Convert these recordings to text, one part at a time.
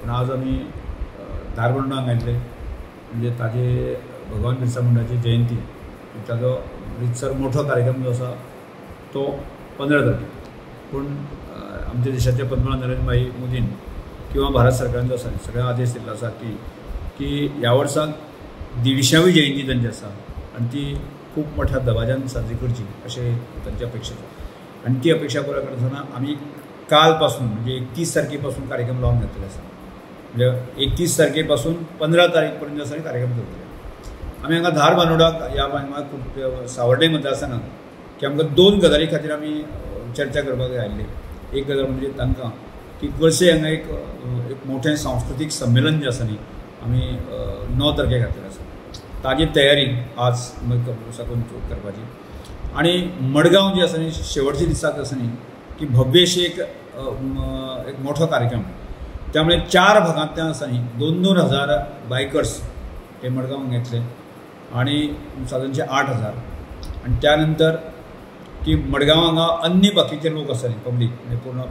पण आज आमी धारबांदोडा हांगा आयिल्ले म्हणजे ताजे भगवान बिरसा मुंडाची जयंती, ताजो रितसर मोठो कार्यक्रम जो आसा तो 15 तारखेक. पूण आमच्या देशाचे पंतप्रधान नरेंद्रभाई मोदीन किंवा भारत सरकारान जो आसा सगळ्या आदेश दिल्लो आसा की की ह्या वर्साक 150वी जयंती तांची आसा आनी ती खूब मोठ्या दबाज्यान साजरी करची अशें तांची अपेक्षा आसा. आनी ती अपेक्षा पुराय करतना आमी काल पासून म्हणजे 31 तारखे पासून कार्यक्रम लावन घेतलेले आसा. म्हणजे 31 तारखे पासून 15 तारीख पर्यंत आसा कार्यक्रम करतले. आमी हांगा धारबांदोडाक ह्या सावर्डे मतदारसंघात की आमकां 2 गजाली खातीर आमी चर्चा करपाक आयिल्ले. एक गजाल म्हणजे तांकां की कळसे हांगा एक एक मोठें सांस्कृतीक संमेलन जें आसा न्ही आमी 9 तारखेक घातलेलें आसा, ताजी तयारी आज साकून करपाची. आनी मडगांव जी आसा न्ही शेवटच्या दिसाक आसा न्ही की भव्य अशी एक एक मोठो कार्यक्रम, त्यामुळे 4 भागांतल्यान आसा न्ही 2-2 हजार बायकर्स हे मडगांव घेतले आनी सादारणशे 8,000. आनी त्यानंतर की मडगांव हांगा अन्य बाकीचे लोक आसा न्ही पब्लीक म्हणजे पूर्ण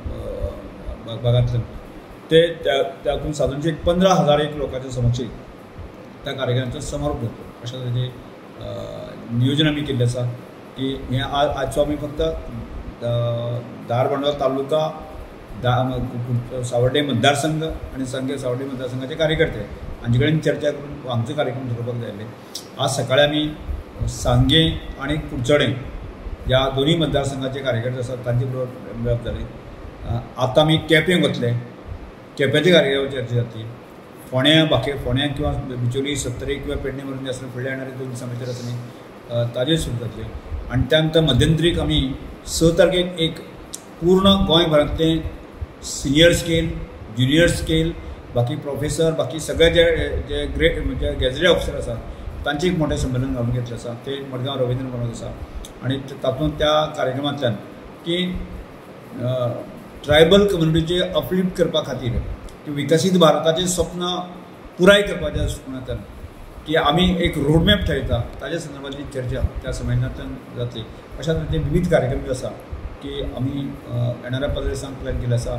भागांतल्यान ते त्यातून सादारणशे 15,000 एक लोकांच्या समक्ष त्या कार्यक्रमाचो समारोप जातलो अशा तरेचें नियोजन आमी केल्लें आसा. की हें आजचो आमी फक्त धारबांदोडा तालुका सावर्डे मतदारसंघ आनी सांगे सावर्डे मतदारसंघाचे कार्यकर्ते हांचे कडेन चर्चा करून हांगचो कार्यक्रम थरोवपाक जाय आसले. आज सकाळी आमी सांगें आनी कुडचडें ह्या दोनूय मतदारसंघाचे कार्यकर्ते आसात तांचे बरोबर मेळप जालें. आतां आमी केपें वतले, केप्याच्या कार्यक्रमाची चर्चा जातली. फोंड्या बाकी फोंड्या किंवा बिचोली सत्तरी किंवा पेडणे मरून जे आसा फुडल्या येणारे 2 दिसां भितर आसा न्ही ताजेर सुरू जातले. आनी त्या नंतर मध्यंतरीक आमी 6 तारखेक एक पूर्ण गोंयभरांतलें सिनियर स्केल ज्युनियर स्केल बाकी प्रोफेसर बाकी सगळे जे जे ग्रेड म्हणजे गॅझेटेड ऑफिसर आसा तांचें एक मोठें संमेलन घालून घेतलें आसा, तें मडगांव रवींद्र भवनांत आसा. आनी तातूंत त्या कार्यक्रमांतल्यान की ट्रायबल कम्युनिटीचे अपलिफ्ट करपा खातीर की विकसीत भारताचें स्वप्न पुराय करपाच्या दृश्टिकोनांतल्यान की आमी एक रोडमॅप ठरयता ताज्या संदर्भातली चर्चा त्या संमेलनांतल्यान जातली. अशा तरेचे विविध कार्यक्रम जे आसा की आमी येणाऱ्या 15 दिसांक प्लॅन केल्ले आसा.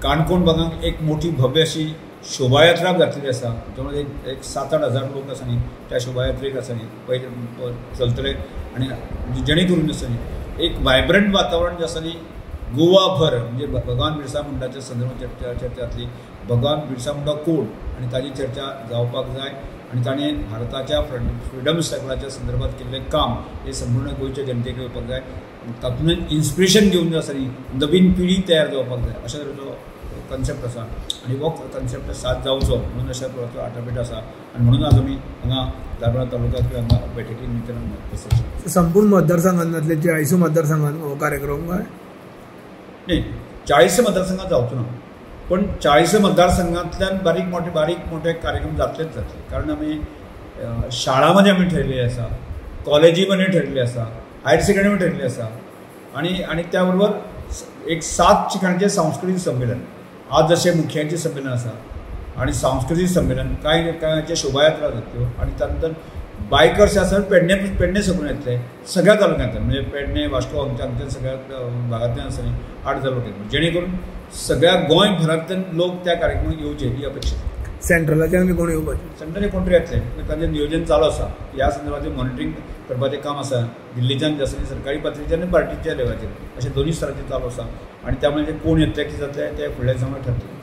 काणकोण भागांत एक मोठी भव्य अशी शोभायात्रा घातलेली आसा, त्यामुळे एक 7-8 हजार लोक आसा न्ही त्या शोभायात्रेक आसा न्ही पयले चलतले आनी जेणे करून आसा न्ही एक वायब्रंट वातावरण जें आसा न्ही गोवाभर म्हणजे भगवान बिरसा मुंडाच्या संदर्भात चर्चा जातली. भगवान बिरसा मुंडा कोण आनी ताजी चर्चा जावपाक जाय आनी ताणें भारताच्या फ्रिडम स्ट्रगलाच्या संदर्भात केल्लें काम हें संपूर्ण गोंयच्या जनतेक येवपाक जाय. तातूंतल्यान इन्स्पिरेशन घेवन जें आसा न्ही नवीन पिढी तयार जावपाक जाय अशा तरेचो कन्सेप्ट आसा आनी हो कन्सेप्ट साथ जावचो म्हणून अशा प्रकारचो आटापिट आसा आनी म्हणून आज आमी हांगा धारबांदोडा तालुक्यांत हांगा बैठकी निमित्तान संपूर्ण मतदारसंघांतले 40 मतदारसंघात हो कार्यक्रम काय न्ही 40 मतदारसंघात जावचो ना, पण 40 मतदारसंघांतल्यान बारीक मोठे कार्यक्रम जातलेच जातले. कारण आमी शाळांमध्ये आमी ठरयल्ले आसा, कॉलेजीमध्ये ठरयल्ले आसा, हायर सेकंडरीमध्ये ठरयल्ले आसा आनी आनी त्या बरोबर एक 7 ठिकाणचें सांस्कृतीक संमेलन आज जशें मुखियांचें संमेलन आसा आनी सांस्कृतीक संमेलन कांय कांयचे शोभायात्रा जातल्यो आनी त्या नंतर बायकर्स आसा पेडणे सकून येतले सगळ्या तालुक्यांतल्यान म्हणजे पेडणे वास्को हांगच्या हांगच्या सगळ्या भागांतल्यान आसा न्ही 8,000 लोक येतले जेणे करून सगळ्या गोंयभरांतल्यान लोक त्या कार्यक्रमाक येवचे ही अपेक्षा. सेंट्रलाच्यान बी कोण येवपाचे? सेंट्रलाचे कोण तरी येतले, तांचें नियोजन चालू आसा. ह्या संदर्भाचें मॉनिटरींग करपाचें काम आसा दिल्लीच्यान जे आसा न्ही सरकारी पातळीचेर आनी पार्टीच्या लेवलाचेर अशें दोनूय स्तराचेर चालू आसा आनी त्यामुळे जे कोण येतले कितें जातले ते फुडल्या दिसांनी ठरतलें.